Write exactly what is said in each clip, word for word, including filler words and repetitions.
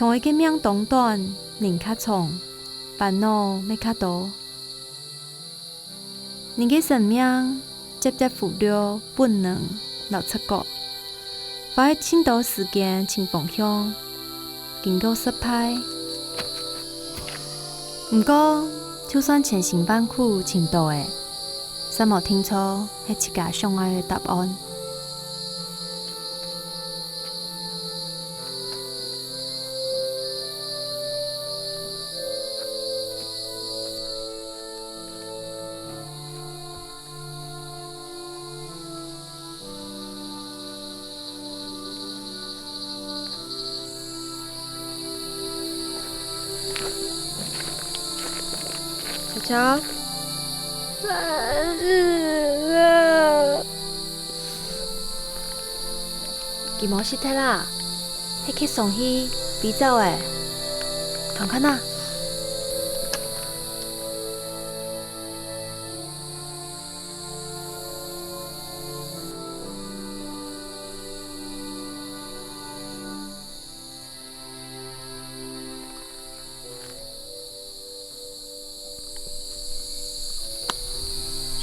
同佢个命當短，人較長，煩惱乜較多。人个生命輒輒忽略本能摎直覺，花盡多時間尋方向，結果失敗。毋過，就算千辛萬苦尋到个，嗄無定著係自家想愛个答案。 喬喬，佢無食忒啦，係去上去飛走欸，看看啊！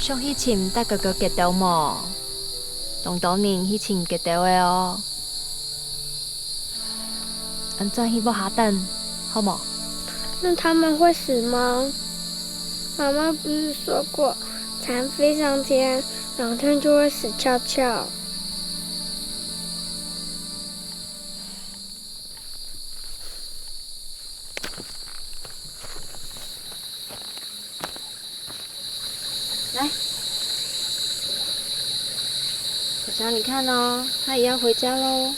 想去尋大哥哥佢兜無？當多人去尋佢兜个哦。恁轉去屋下等，好無？那他們會死嗎？媽媽不是說過，蟬飛上天，兩天就會死翹翹？ 來，小強，你看哦，他也要回家嘍。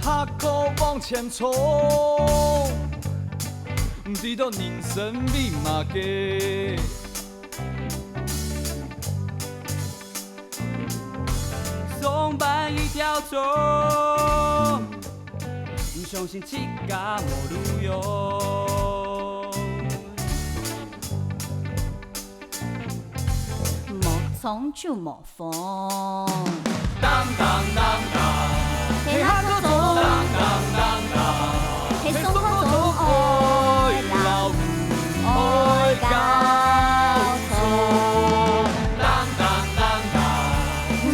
下課往前衝，毋知道人生為麼个。上班一條鐘，毋相信自家無路用。無衝就無 風。噹噹噹噹，係下課鐘。噹噹噹噹，係上課鐘。愛老毋愛教錯。噹噹噹噹，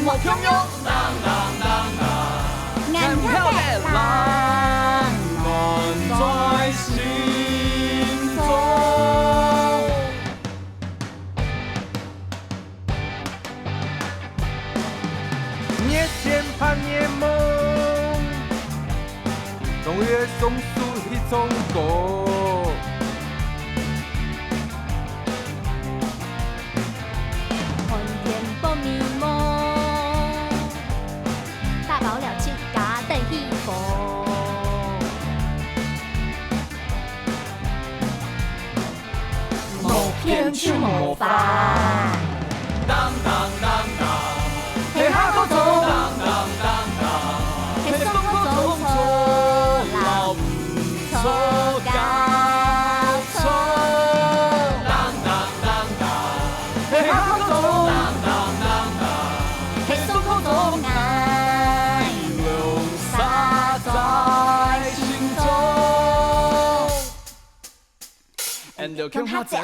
無共樣。噹噹噹噹，眼曉得冷暖在心中。 熱天拍熱夢，終於送出一種歌。寒天放美夢，打包了自家等起風。 無騙就無法。噹噹噹噹，係下課鐘。噹噹噹噹，係上課鐘，錯摎毋著交錯。噹噹噹噹，係下課鐘。噹噹噹噹，係上課鐘，𠊎留煞在心中。 𫣆兜共下走。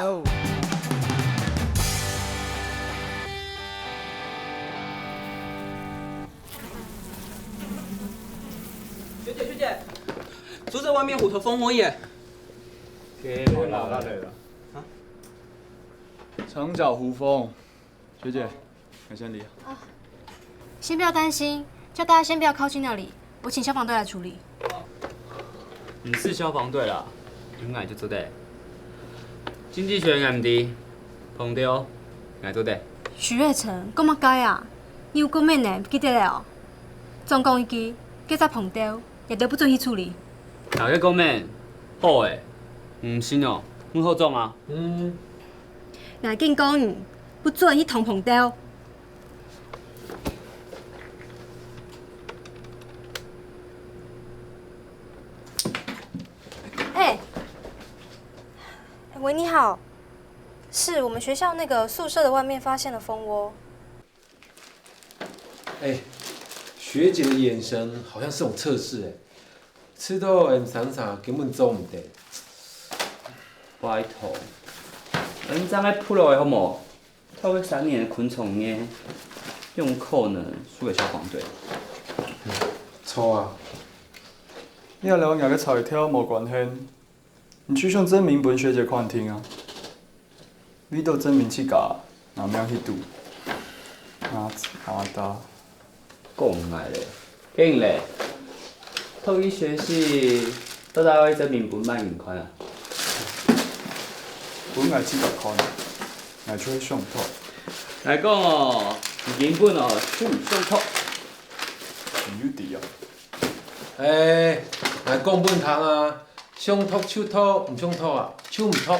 學姐，學姐，就在外面虎頭蜂窩耶！給老大來了。啊？長腳胡蜂，學姐， 感謝你。先不要擔心，叫大家先不要靠近那裡，我請消防隊來處理。你是消防隊啦？ 𠊎就做得。經濟學𠊎毋知，膨脹𠊎做得。徐瑞成，講麼个啊？你有comment呢？毋記得了哦？總講一句，該隻膨脹，也都不准去處理。哪个comment？好誒，毋信哦，問校長啊。嗯。𠊎緊講，不准去動膨脹。 哎，喂，你好，是我们学校那个宿舍的外面发现了蜂窝。哎，学姐的眼神好像是种测试哎，知道俺想啥根本做毋得。拜托，恁樣个鋪落去好無？ 頭个三年个昆蟲呢，用可能輸个消防隊。著啊，這摎𠊎个材料無關係，你就想證明分學姐看定啊？為著證明自家，拿命去賭，拿拿打。 講𠊎咧，緊咧，讀醫學系到底愛證明分麼人看啊？分𠊎自家看，𠊎就會想讀。𠊎講哦，你根本哦就毋想讀。你又知啊？哎，𠊎講分你聽啊，想讀就讀，毋想讀啊，就毋讀。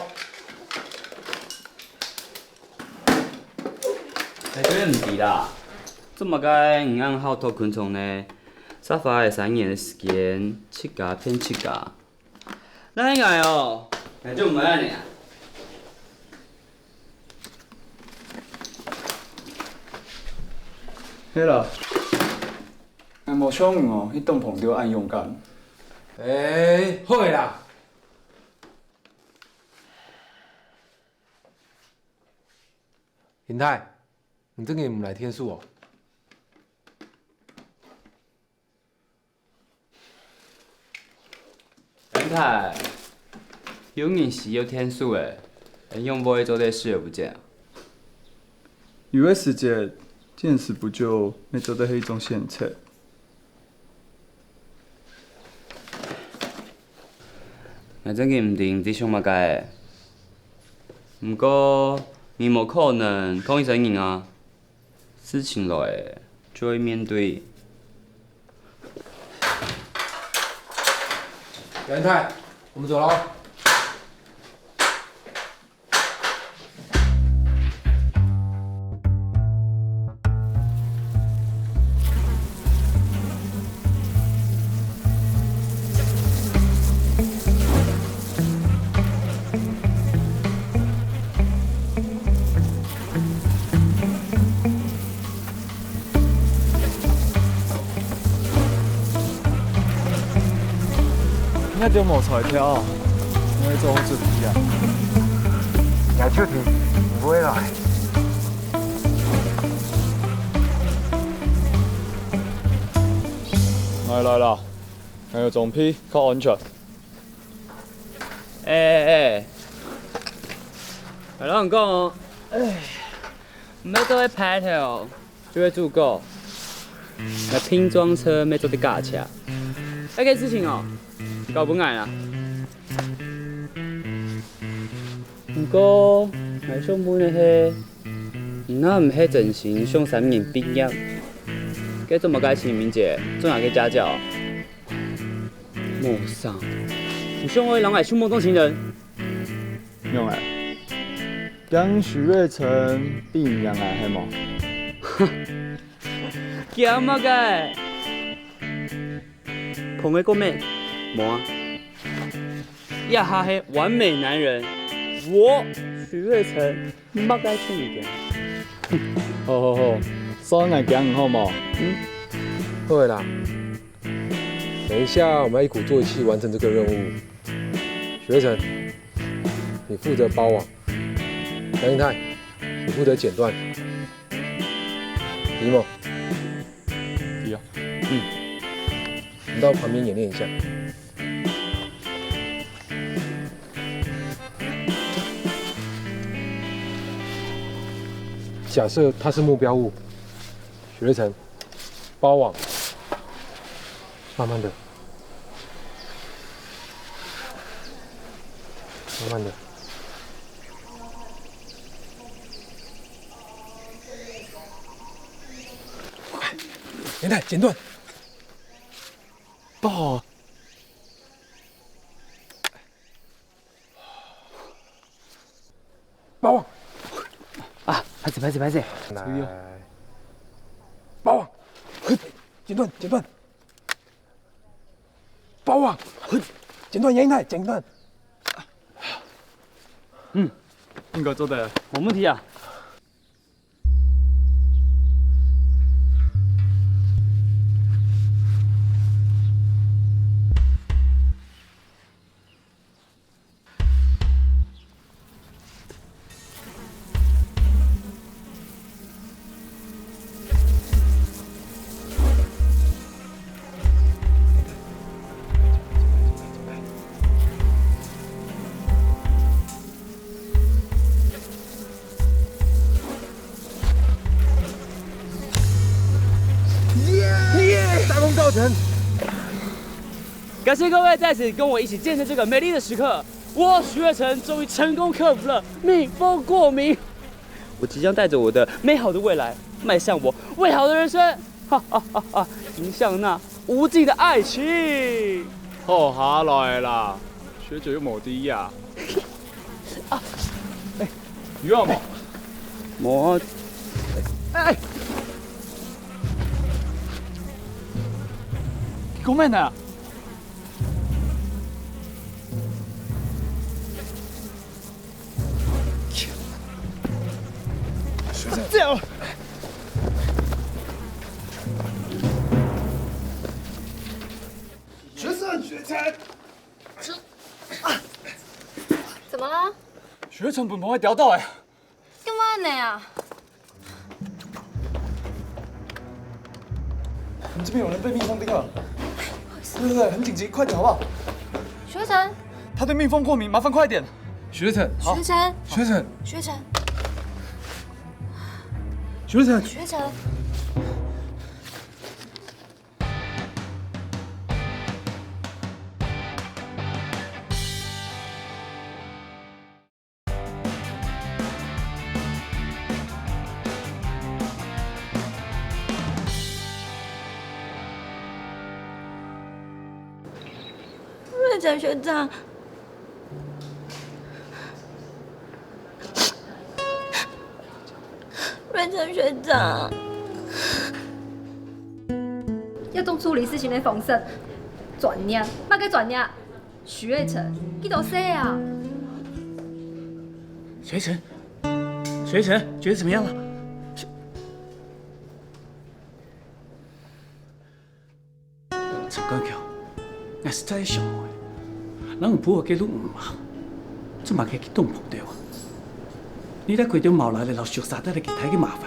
𠊎絕對毋知啦，做麼个你恁好讀昆蟲呢？煞花个三年个時間，自家騙自家。若係𠊎哦，𠊎就毋會恁樣啊。係啦，𠊎無想你哦，去當朋友恁勇敢。哎，好个啦。 林太，你正經毋來𢯭手哦？林太，有人需要𢯭手誒，你仰會做得視而不見啊？有个時節，見死不救，乜做得係一種選擇。 𠊎正經毋知你在想麼个。毋過，你無可能講一聲人啊，事情來了就愛面對。楊太，我們走了哦。 你這就無彩票，你愛做好準備啊！𠊎就知毋會來。來來來，還有裝備較安全。哎哎哎，𠊎摎你講哦，哎，毋係做个派頭。 就會注意，該拼裝車乜做得假車。該个事情哦，交分𠊎啦。毋過，𠊎想問个係，你若毋係真心想三年畢業，該做麼个清明節做𠊎个家教？無啥，你想愛摎𠊎手摸當情人？ 仰仔？驚徐瑞成變樣啊，係無？驚麼个？膨个過無？無啊。這下係完美男人，我徐瑞成，麼个像你驚？好好好，算𠊎驚你好無？嗯。好个啦，等一下我們要一鼓作氣完成這個任務。徐瑞成， 你負責包網，楊英泰，你負責剪斷。題目，題啊，嗯，你到旁邊演練一下。假設它是目標物，徐瑞成，包網，慢慢的。慢慢的。快，严太，剪断。不好。 霸王！啊，歹勢，歹勢，歹勢！來。霸王！嘿，剪断，剪断！霸王！嘿，剪断，严太，剪断！嗯，應該做得。無問題啊。 耶！大功告成！感谢各位在此跟我一起见证这个美丽的时刻。我许月成终于成功克服了蜜蜂过敏，我即将带着我的美好的未来，迈向我未好的人生。哈哈哈哈！迎向那无尽的爱情。好下來啦，學姐又無知呀。 啊，哎，有啊無？無啊。哎，你講咩呢？學長，這樣。學長，學長。 怎么了？學長分蜂仔叮著欸。幹嘛呢啊？你這邊有人被蜜蜂叮了。對對對，很緊急，快點好不好？學長，他對蜜蜂過敏，麻煩快點。學長，好。學長，學長，學長，學長，學長。 瑞成學長，瑞成學長，要做處理事情的方式，轉念，麼个轉念？ 徐瑞成，幾多歲啊？徐瑞成，徐瑞成，覺得怎麼樣了？陳冠強，𠊎實在想問，人有蹼个路毋行，做麼个去當嗙哚啊？你在開兜無賴个老畜生，帶來幾大个麻煩，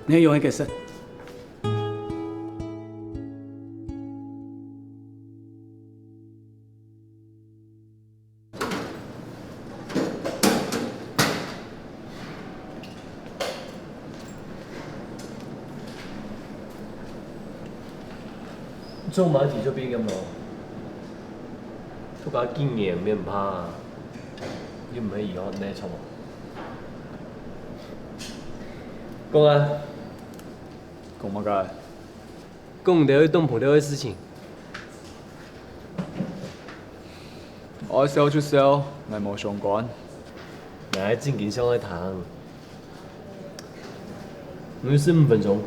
你還有一個事？ 做麼个就變恁樣？自家經驗毋怕，又毋係以後恁樣錯。講啊！講麼个？ 講你兜當嗙哚个事情。愛笑就笑，𠊎無相關。𠊎正經想愛聽。你有十五分鐘。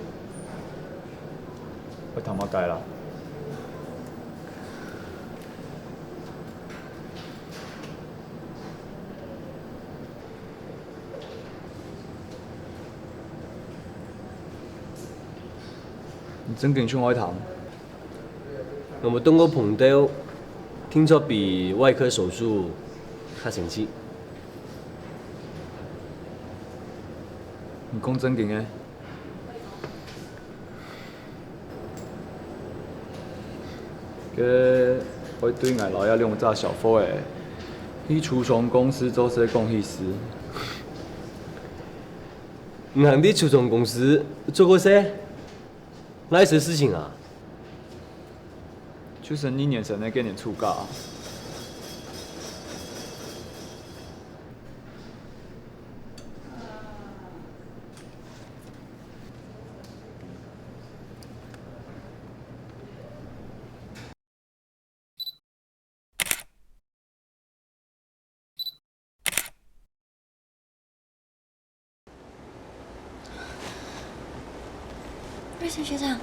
愛聽麼个啦？ 你正經想愛聽？𠊎無當過嗙哚，聽說比外科手術較生趣。你講正經个？ 該愛對𠊎摎這兩隻小伙仔，去除蟲公司做事講起事。你還在除蟲公司做過事？哪一件事情啊？就係二年生个該年暑假。陳學長，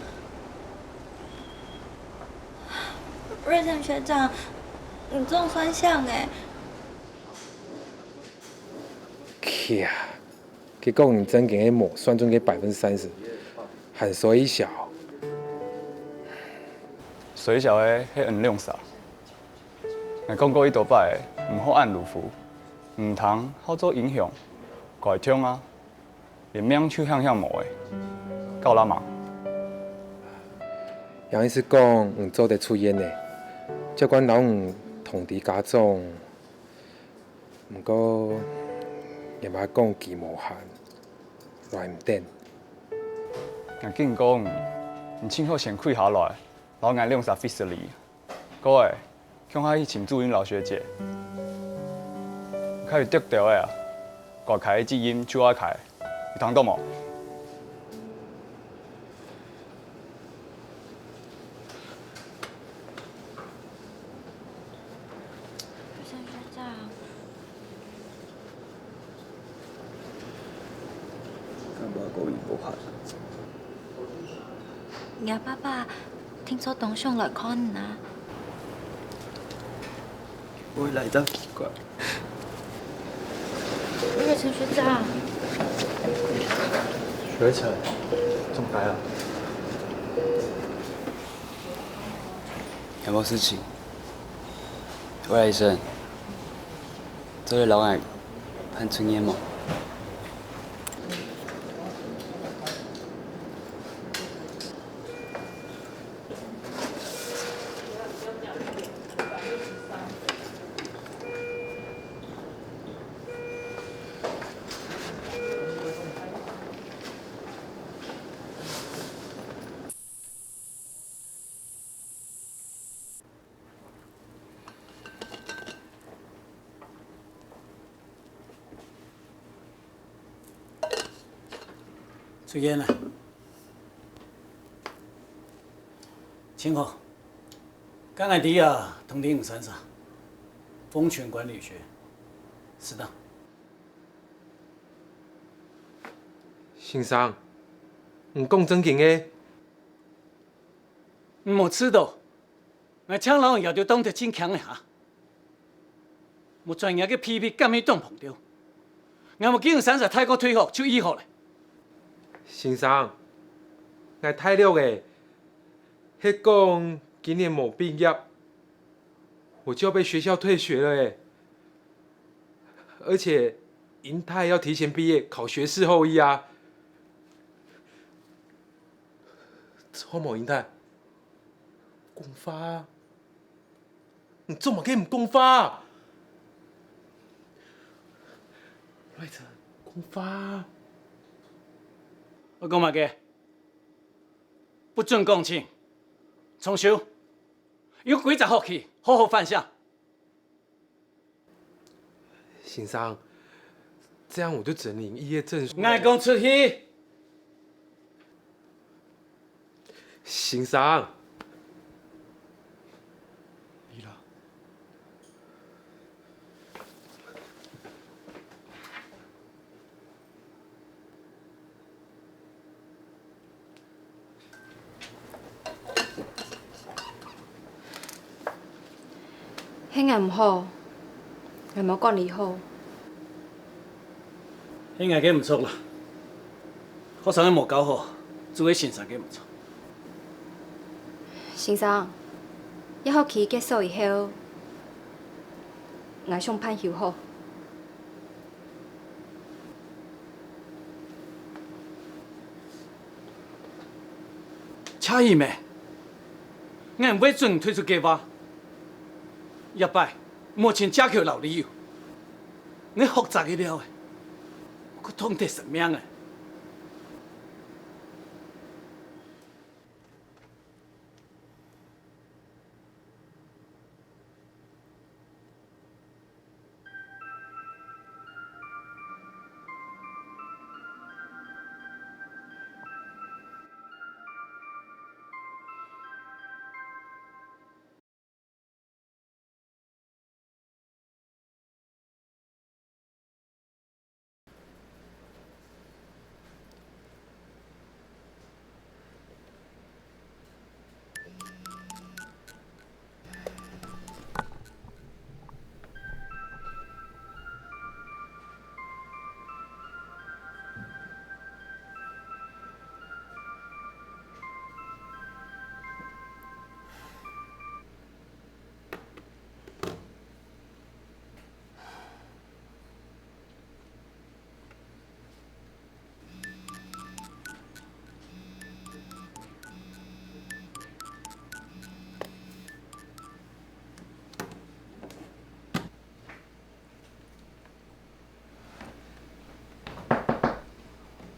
瑞成學長，你總算醒欸！去啊！佢講你正經个無算準个百分之三十，還衰一小。衰一小个係𠊎兩儕。𠊎講過幾多擺，毋好恁魯夫，毋通好做英雄，怪痛啊！ 連命就險險無欸，夠啦嘛？樣意思講，你做得出院咧，照慣摎你通知家長。毋過，你媽講佢無閒，來毋得。𠊎緊講，你盡好先跪下來，摎𠊎兩儕會失禮。 過仔，共下去尋主任摎學姊。較有得著个啊，該開个責任就愛開，有聽著無？學長，學長。 𠊎爸爸聽說當想來看你啊。會來到奇怪。我係陳學長。學成，怎麼來啊？有無事情？喂，醫生。 做得摎𠊎辦出院無？ 出院啦。真好。該𠊎這下通知你三儕，奉勸管理學，適當。先生，你講正經个？你無試著， 𠊎正摎你爺就當得盡強个哈。無專業个批評敢會當碰著。𠊎無見你三儕大過退學就醫好了。先生，𠊎大六个，係講今年無畢業，我就要被學校退學了欸。而且英大要提前畢業，考學士後醫啊。做麼英大？ 講話啊！你做麼个毋講話啊？瑞成，講話啊！𠊎講麼个？不准講清，重修！有幾隻學期，好好反省！ 先生，這樣我就只能領肄業證書。𠊎講出去！先生！你啦。 係𠊎毋好，𠊎無管理好。係𠊎个毋著啦，學生个無教好，就係先生个毋著。先生，一學期結束以後，𠊎想辦修好。 謝姨咩，𠊎毋會准你退出計畫。這擺無尋藉口摎理由，𠊎學者个料欸，毋過當得性命欸。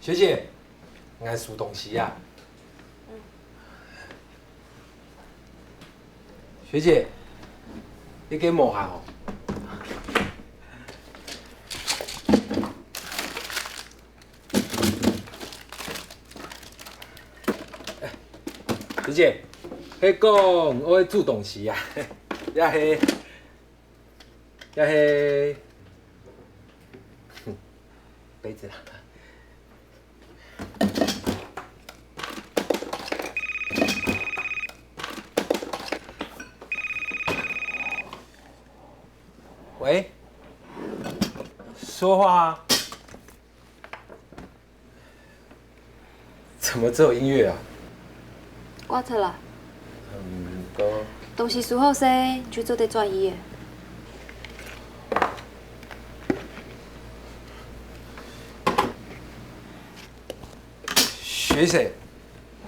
學姐，𠊎收東西啊。學姐，你个無閒哦？學姐，係講愛煮東西啊，也係，也係，杯子啦。 喂，說話啊。怎麼只有音樂啊？掛著啦。嗯，都。東西收好勢，就做得轉去了。 學姐，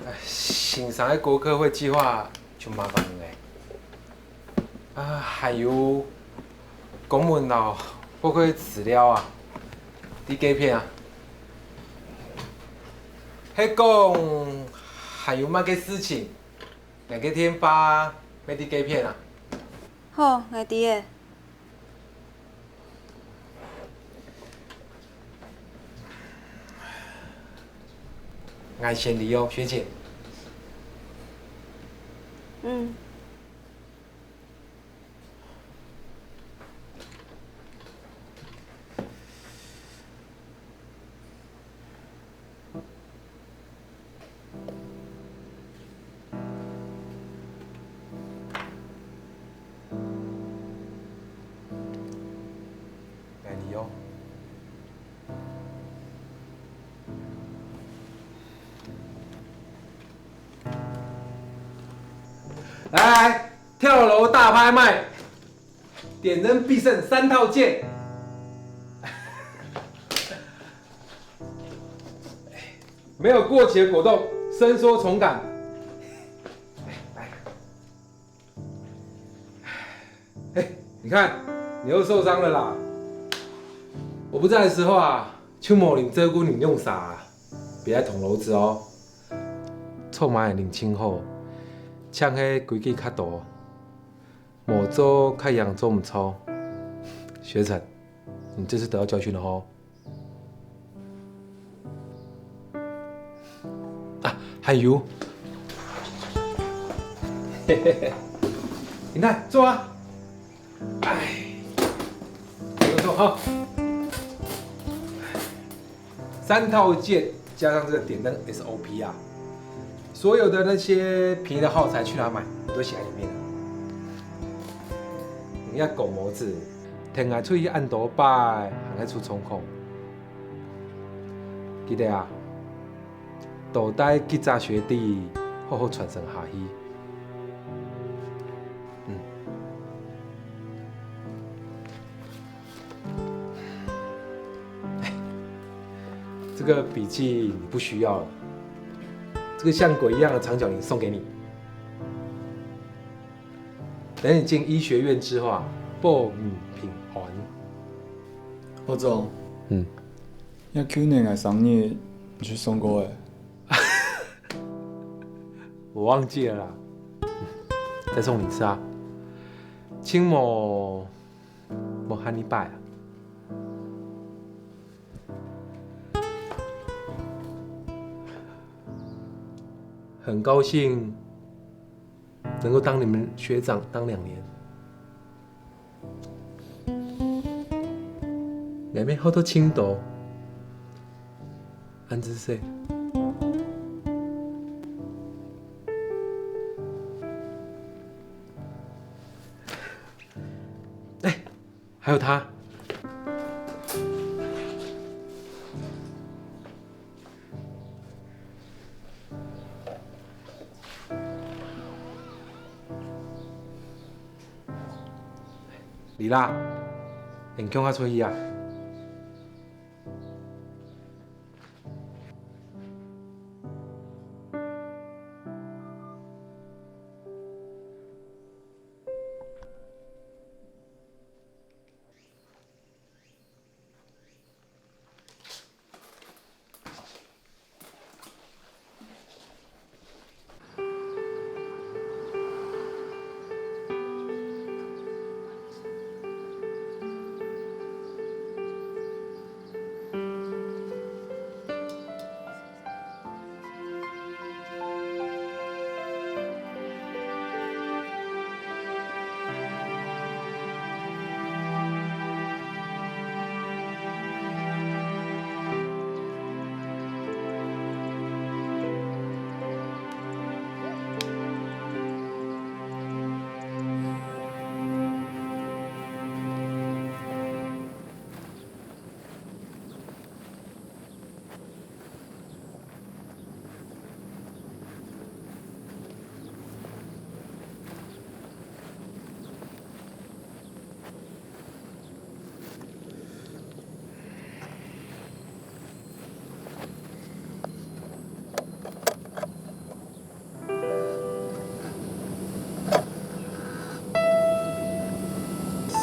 呃，新生个國科會計畫就麻煩你了。啊，還有公文摎報告資料啊，在該片啊。係講還有麼个事情，𠊎个電話乜在該片啊。好，𠊎知了。 𠊎先離哦，學姐。嗯。 𠊎離哦。來，跳樓大拍賣，點燈必勝三套件。 沒有過期的果凍，伸縮重感。來，哎，你看，你又受傷了啦。我不在的時候啊，就無人照顧你用啥啊，別愛捅婁子哦。做麼个人真好，淨係規矩較多，無做較樣做毋著。學成，你這次得到教訓了吼。 啊，還有。嘿嘿嘿，你看，做啊。哎，不錯哈。三套件加上這個點燈S O P啊，所有的那些便宜的耗材去哪買？都寫在裡面了。你要狗模子，聽啊，出去恁多擺，還愛出狀況。 記得啊，多帶幾隻學弟，好好傳承下去。嗯。哎，這個筆記你不需要了，這個像鬼一樣的長腳鐮送給你。 等你進醫學院之後啊，保你平安。學長，嗯。這舊年𠊎生日，你去送過欸？我忘記了啦，再送你一次啊。請莫，莫喊你拜啊。很高興 能夠當你們學長當兩年。裡面好多青島，安之歲。哎，還有他。 Lila，𠊎共下出去啊！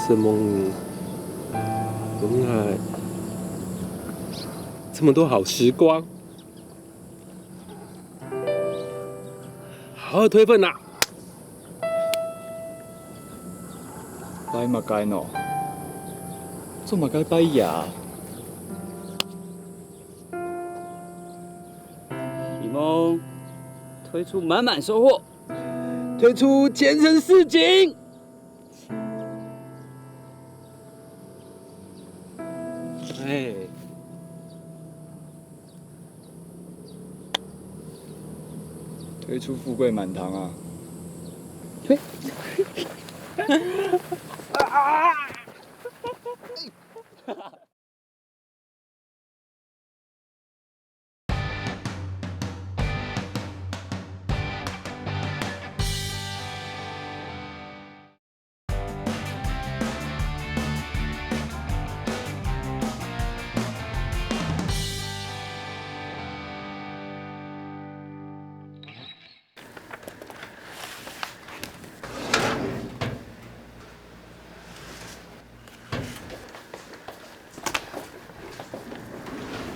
的梦里，我们还这么多好时光，好好推分呐！拜么个喏？做么个拜呀？提莫，推出满满收获，推出前程似锦。哎，推出富贵满堂啊！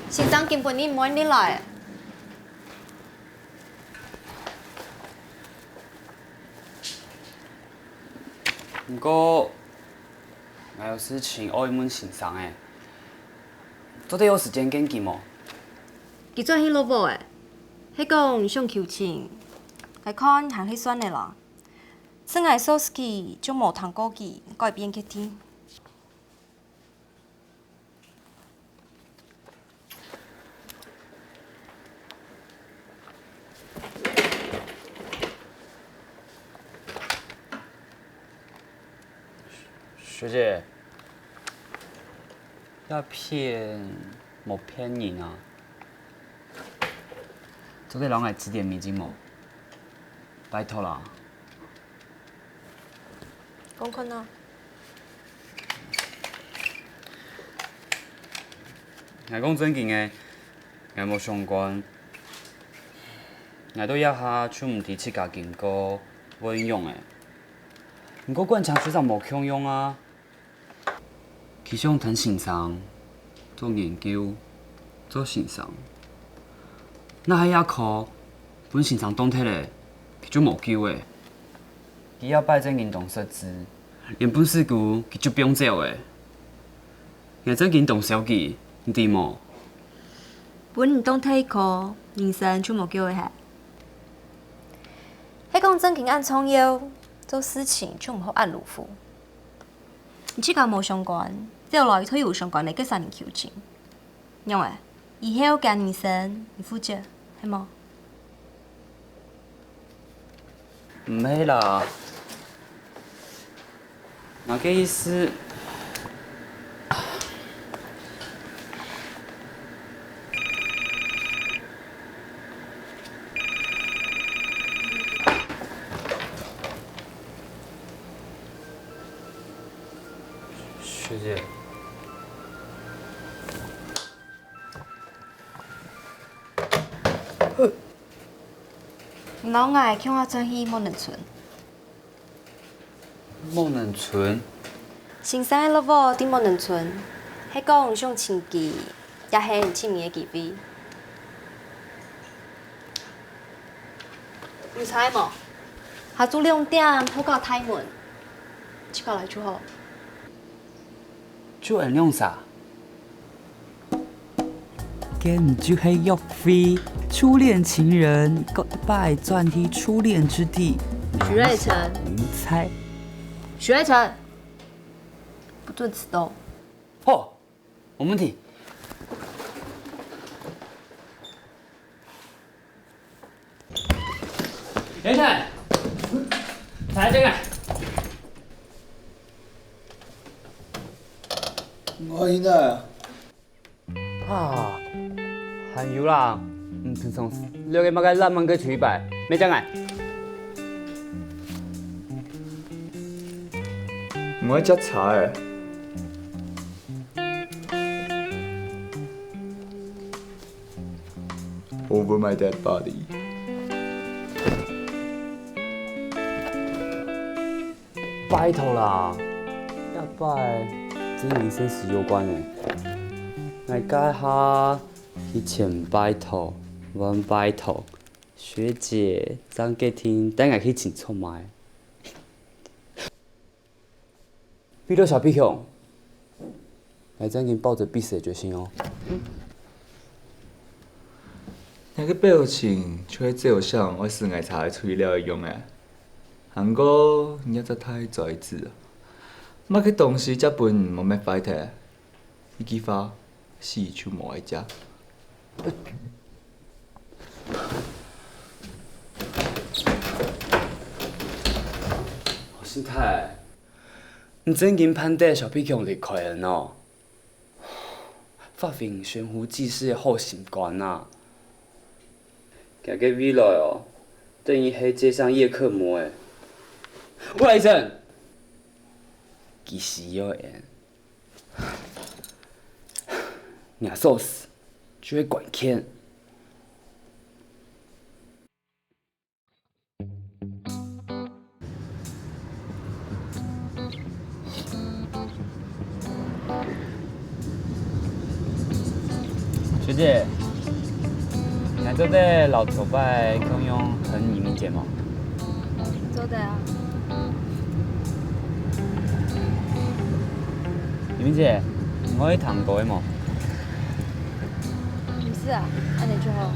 先生今晡日毋會入來。毋過，𠊎有事情愛問先生欸，做得有時間見佢無？佢轉去落屋欸，係講想求情，𠊎看還係算了啦。自𠊎熟識佢，就無聽過佢改變決定。 學姐，這片無騙人啊，做得摎𠊎指點迷津無？拜託啦！ 講看啊。𠊎講正經个，𠊎無相關。𠊎到這下就毋知自家經過會仰仔。毋過管青先生無共樣啊！佢想跈先生， 做研究，做先生。若係這科分先生當忒咧，佢就無救咧。佢這擺正經當失志，連本事故佢就放走咧。𠊎正經當愁佢，你知無？分你當忒一科，人生就無救咧係？係講正經恁重要，做事情就毋好恁魯夫。 你自家無相關，走來對有相關个該儕人求情。仰仔，以後佢人生你負責，係無？毋係啦，𠊎个意思， 學姐。你摎𠊎共下轉去莫能村。 莫能村？先生个老屋在莫能村，係講想尋佢，也係你尋人个機會。你知無？下晝兩點，學校大門，自家來就好。就恁樣煞？ 該毋就係約會，初戀情人，過一擺轉去初戀之地。許瑞辰。你猜。許瑞辰，不准遲到。好，無問題。等一下，來這個。我現在啊， 啊，還有啦，毋知上了解麼个浪漫个主題擺，乜講啊？毋會食茶欸。Over my dead body。 拜託啦，這擺真經生死攸關欸！𠊎這下去前拜託、晚拜託，學姊正決定帶𠊎去尋出賣。 為了小皮熊，𠊎正經抱著必死的決心哦。你个表情就係照相愛使𠊎查个材料个樣仔。還過你這隻大崽子啊，麼个東西正分你無搣壞忒？一句話，死就無愛食。 新太，你真經盼得小皮熊離開了喏？發明懸壺濟世个好心肝啊！佢个未來哦，等於係接上葉克膜欸。外甥，佢需要人。若鎖匙就係關鍵。 學姊，𠊎做得摎頭擺共樣喊怡明姐無？做得啊。怡明姐，你會彈歌个無？毋使啊，恁仔就好。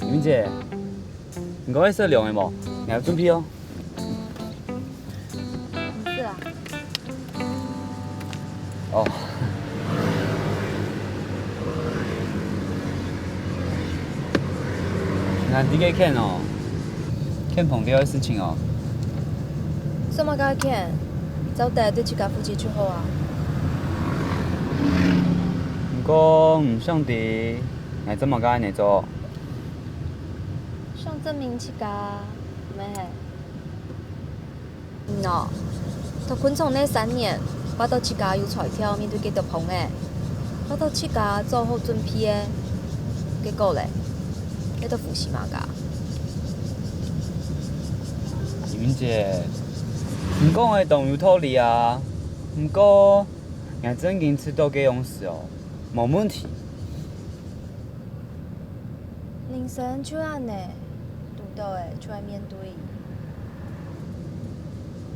怡明姐，你講愛食涼个無？𠊎有準備哦。毋使啊。哦。𠊎知个Ken哦，Ken碰著个事情哦。做麼个Ken？做得對自家負責就好啊。毋過毋想知，𠊎做麼个恁仔做？ 想證明自家，毋係？嗯哦，讀昆蟲个三年，發到自家有才調面對該兜蜂仔，發到自家做好準備个，結果咧，該兜蜂係麼个？怡明姐，你講个當有道理啊，毋過，𠊎正經試著該樣式哦，無問題。 人生就恁仔，堵著个就愛面對。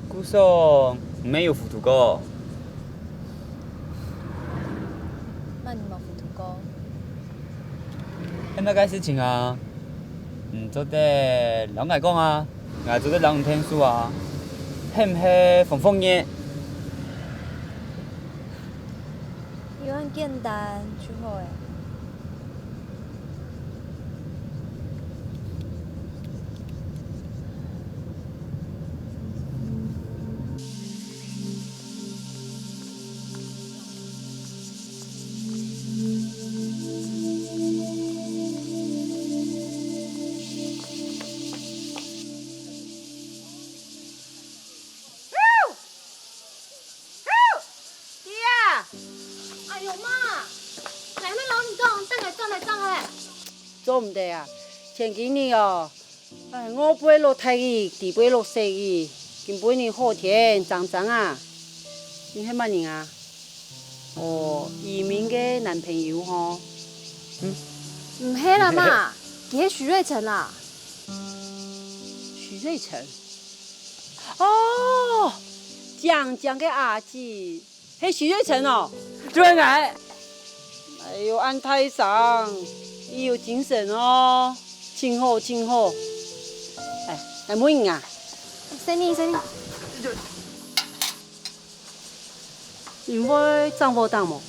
故所，你乜有糊塗過？麼人無糊塗過？係麼个事情啊？你做得摎𠊎講啊，𠊎做得摎你𢯭手啊，係毋係風風月？ 有恁簡單就好欸。弟啊！哎喲媽！𠊎乜摎你講，等𠊎轉來正係。做毋得啊！前幾日哦，哎，外背落大雨，裡背落細雨，今晡日好天正正啊！你係麼人啊？哦，怡明个男朋友吼？嗯？毋係啦媽，佢係徐瑞成啦。徐瑞成？ 哦，靚靚个阿姊，係徐瑞成哦。就係𠊎。哎喲，恁大聲，佢有精神哦，真好，真好。哎，來問你啊。細義，細義。 你會掌握當無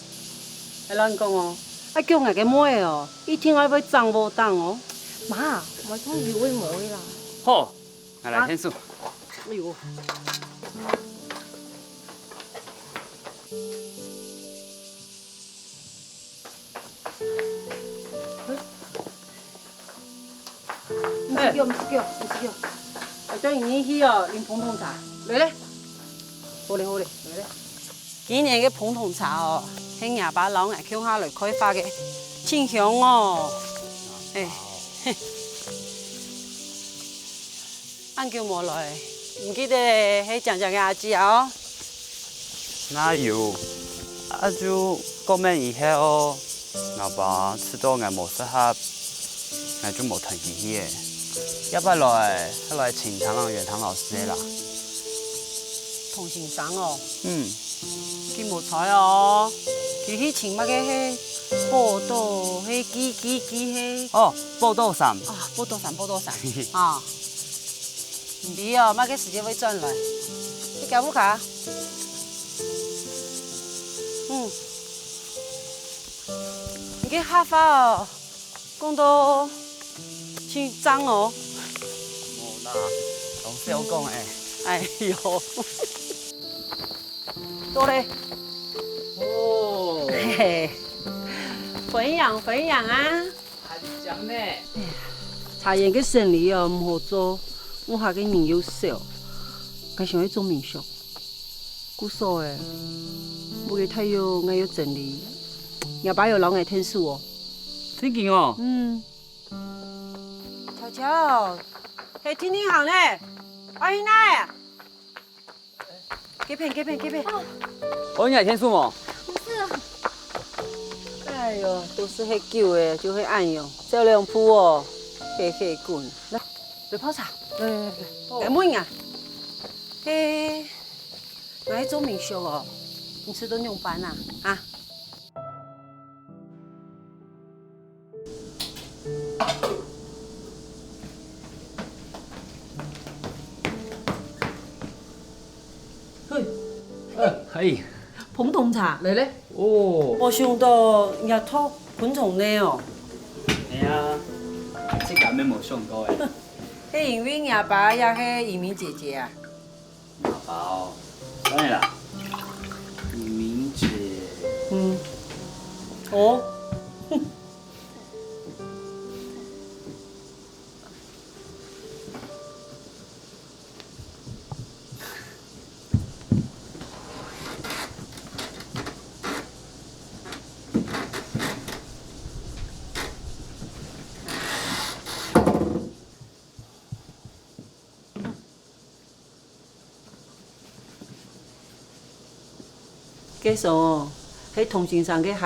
？𠊎摎你講哦，愛叫𠊎个妹仔哦，一定愛會掌握當哦。媽，𠊎講有个無个啦。好，𠊎來𢯭手。哎喲。 毋使叫，毋使叫，毋使叫。𠊎帶你去哦，啉捧捧茶。來咧。好咧，好咧，來咧。今年个捧捧茶哦，係若爸摎𠊎共下來開發个，真香哦。哎。恁久無來，毋記得係靚靚个阿姊啊哦？哪有，啊就過年以後，𠊎爸知道𠊎無適合，𠊎就無㧡佢去了。這擺來，係來尋長朗、遠堂老師个啦。童先生哦，嗯。佢無在哦，佢去尋麼个係寶島，係寄寄寄係？哦，寶島三。啊，寶島三，寶島三啊。 毋知哦，麼个時節會轉來？你搞毋搞？嗯，你个客話哦，講到真正哦。無啦，講笑講个。哎喲，到咧。哦。嘿嘿，分享分享啊。 還靚呢。茶園个生理哦，毋好做，屋下个人又少，𠊎想愛做民宿。故所欸，屋个大約𠊎愛整理，若爸有摎𠊎𢯭手哦。真个哦？嗯。巧巧，係天天行呢，愛去哪？ 這片，這片，這片。哦，你還天數無？不是啊。哎喲，都係係舊个，就係恁樣，走兩步哦，嘿嘿滾。來，來泡茶。來來來，來問啊。嘿，來做民宿哦，你食到仰般啊？啊？ 嘿，呃，嘿。膨風茶，來咧。哦。無想到你也讀昆蟲呢哦。係啊，自家乜無想到欸。係因為若爸也係移民姐姐啊？ 阿爸哦，當然啦，移民姐。嗯。哦。該雙哦，係童先生个鞋。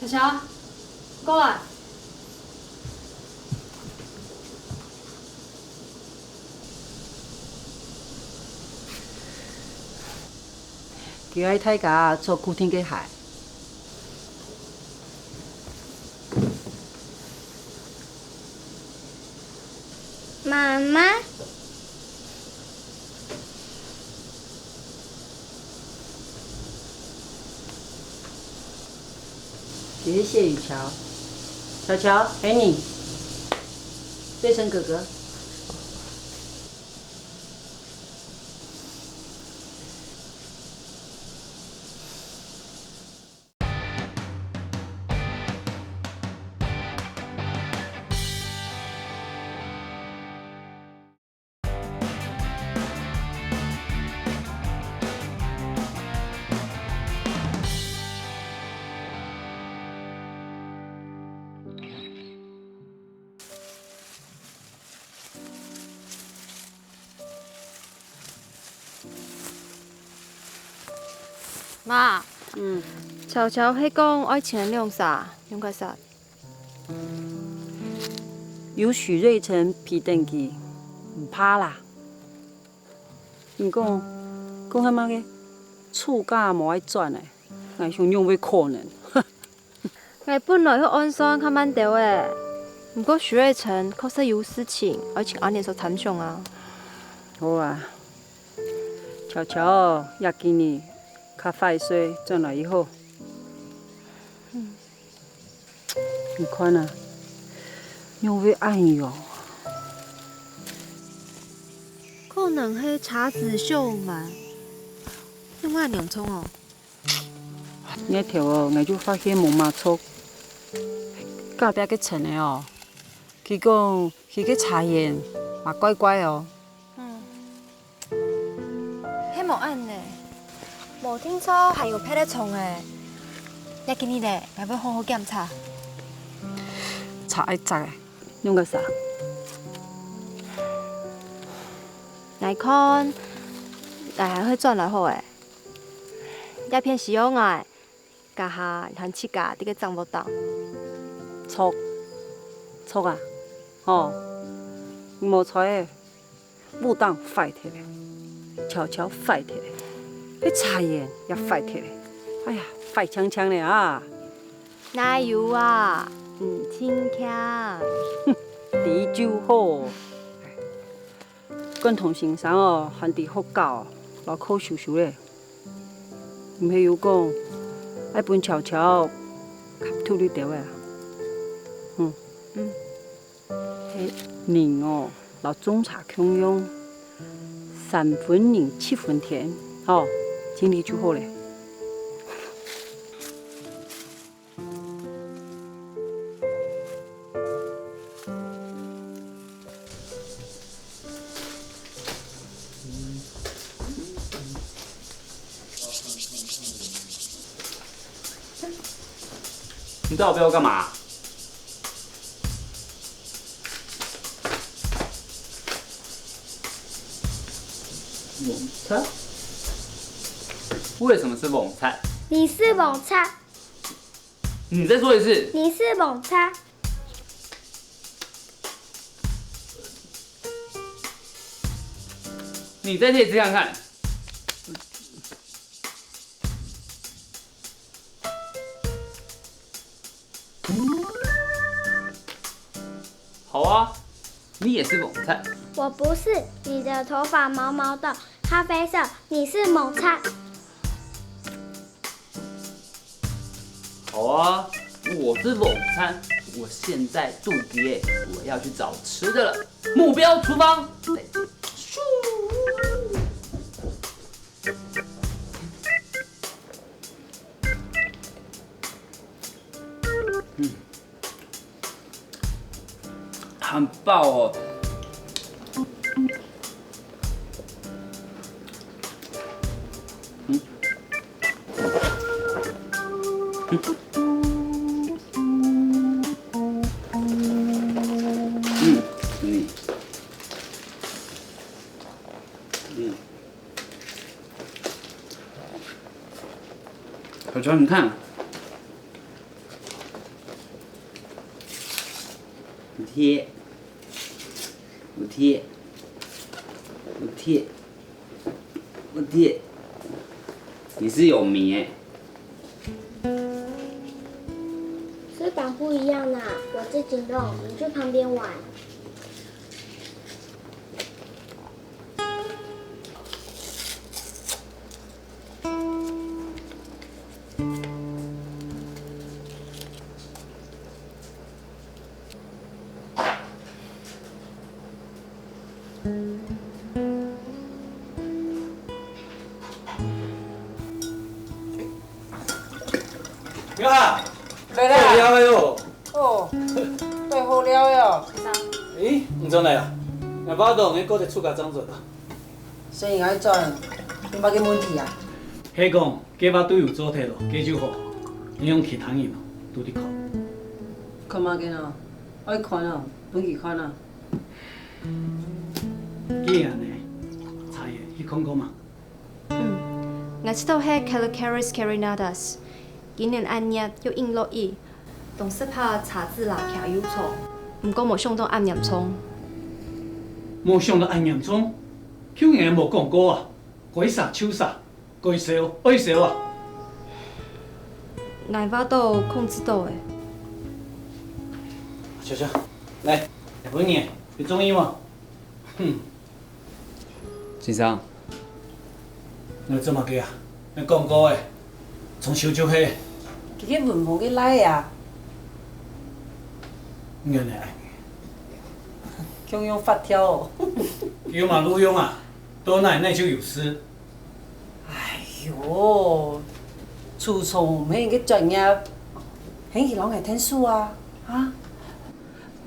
巧巧，過來。 佢愛大家著固定个鞋。媽媽。這係謝雨喬，喬喬，係你，瑞成哥哥。 媽，嗯，喬喬係講愛請兩儕，仰結煞？有許瑞成陪等佢，毋怕啦。你講，講下麼个？暑假無愛轉欸，𠊎想仰會可能？ 𠊎本來係按算較慢兜仔，毋過許瑞成確實有事情，愛請阿年叔參詳啊。好啊，喬喬，這幾日較快些轉來就好。嗯。你看啊，仰會恁樣？可能係車子燒忒，仰會恁樣衝哦？ 日頭哦，𠊎就發現無麼著。隔壁个陳仔哦，佢講佢个茶園嘛怪怪哦。嗯，係無恁呢，無定著還有別个蟲仔，這幾日咧，𠊎會好好檢查。查愛摘欸，用个啥？𠊎看，𠊎還會轉來好欸。這片需要𠊎，這下還自家在該掌握到。著，著啊，吼，無錯欸。 屋頂壞忒咧，蹺蹺壞忒咧，該茶園也壞忒咧。哎呀，壞淨淨咧啊！哪有啊，毋淨淨。知就好。管同先生哦，還在學校，老課修修咧。毋係有講，愛分蹺蹺吸土裡兜仔啊？嗯。嗯。 人哦，摎種茶共樣，三分人，七分天，吼，盡力就好咧。你到底要幹嘛？ 黃賊？為什麼是黃賊？你是黃賊。你再說一次。你是黃賊。你再試一次看看。 好啊，你也是黃賊。我不是，你的頭髮毛毛的，咖啡色，你是黃賊。好啊，我是黃賊，我現在肚子餓，我要去找吃的了。目標出發，再見。咻！ 嗯，很飽哦。嗯，嗯，嗯，嗯。 小强，你看，有鐵，有鐵，有鐵，有鐵，你是有名欸。 翅膀不一樣啦，我自己弄，你去旁邊玩。 呀，來啦！好料个喲！哦，對，好料个哦。先生。咦，你轉來啊？𠊎發到你過得出家正轉啊？生意愛轉，有麼个問題啊？係講，計畫都有做忒咯，該就好。你用其他人哦，都得看。看麼个呢？愛看啊，分佢看啊。既然呢，茶園去看看嘛。 嗯，𠊎知道係Calocaris carinata，今年恁熱又應落雨，當適合茶籽啦徛又長，毋過無想到恁嚴重。無想到恁嚴重？舊年無講過啊，該殺就殺，該燒愛燒啊！𠊎話到控制到欸。小強，來，來分你，你中意無？哼。 先生。你做麼个啊？你講過欸，從小就係。佢个文盲个倈仔啊。你恁樣愛。共樣發跳哦。有麼路用啊？到哪哪就有事。哎喲，除草毋係你个專業，喊佢摎𠊎𢯭手啊，哈？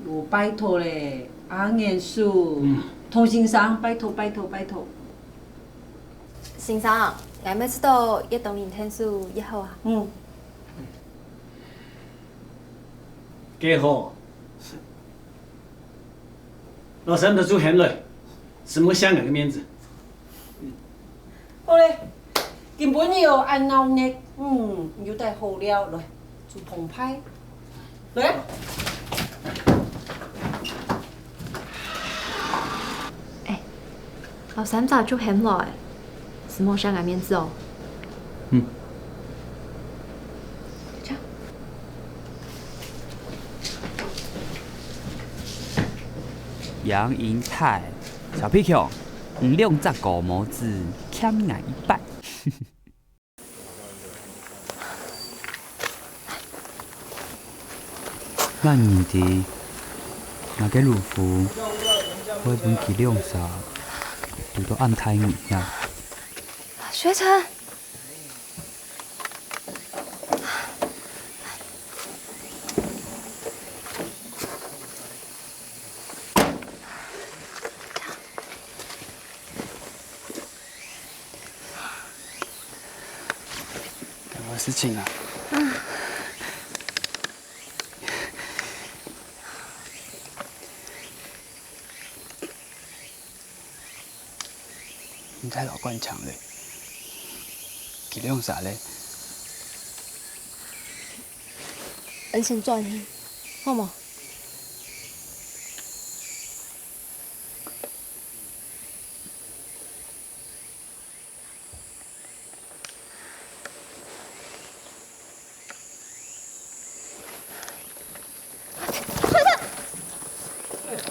哦，拜託咧，阿元叔，嗯。童先生，拜託，拜託，拜託。先生，𠊎乜知道越多人𢯭手越好啊。嗯。个好。老三都做喊來，承蒙相公个面子。好咧，今晡日哦，恁鬧熱，嗯，又帶好料來，做澎湃。來啊！哎，老三早就喊來，承蒙相公个面子哦。嗯。 楊銀泰，小皮球，你兩隻狗毛子欠𠊎一半。恁你知，𠊎个老虎會分佢兩儕堵到恁大年啊！學長， 有事情啊？ 毋使摎佢講咧，佢兩儕咧？𠊎先轉去，好無？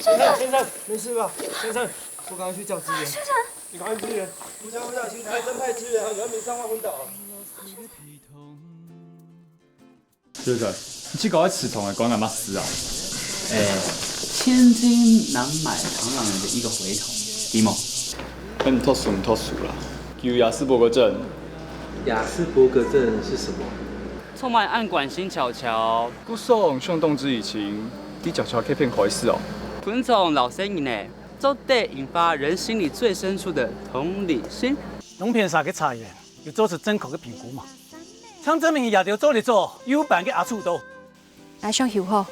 先生，先生，沒事吧？先生，我趕快去叫支援。學長，你趕快支援。不行不行，請派偵派支援啊！有一名傷患昏倒。學長，你去搞个祠堂个關𠊎麼事啊？哎，千金難買唐郎人的一個回頭，知無？嗯，讀書讀書啦，佢有亞斯伯格症。亞斯伯格症是什麼？ 充滿暗管型巧巧，故所向動之以情，你巧巧可以騙口一次哦。昆蟲老生人呢，做得引發人心裡最深處的同理心。農片社个茶園有做出正確个評估嗎？請證明這兜做得做有辦个阿處多。𠊎想修好。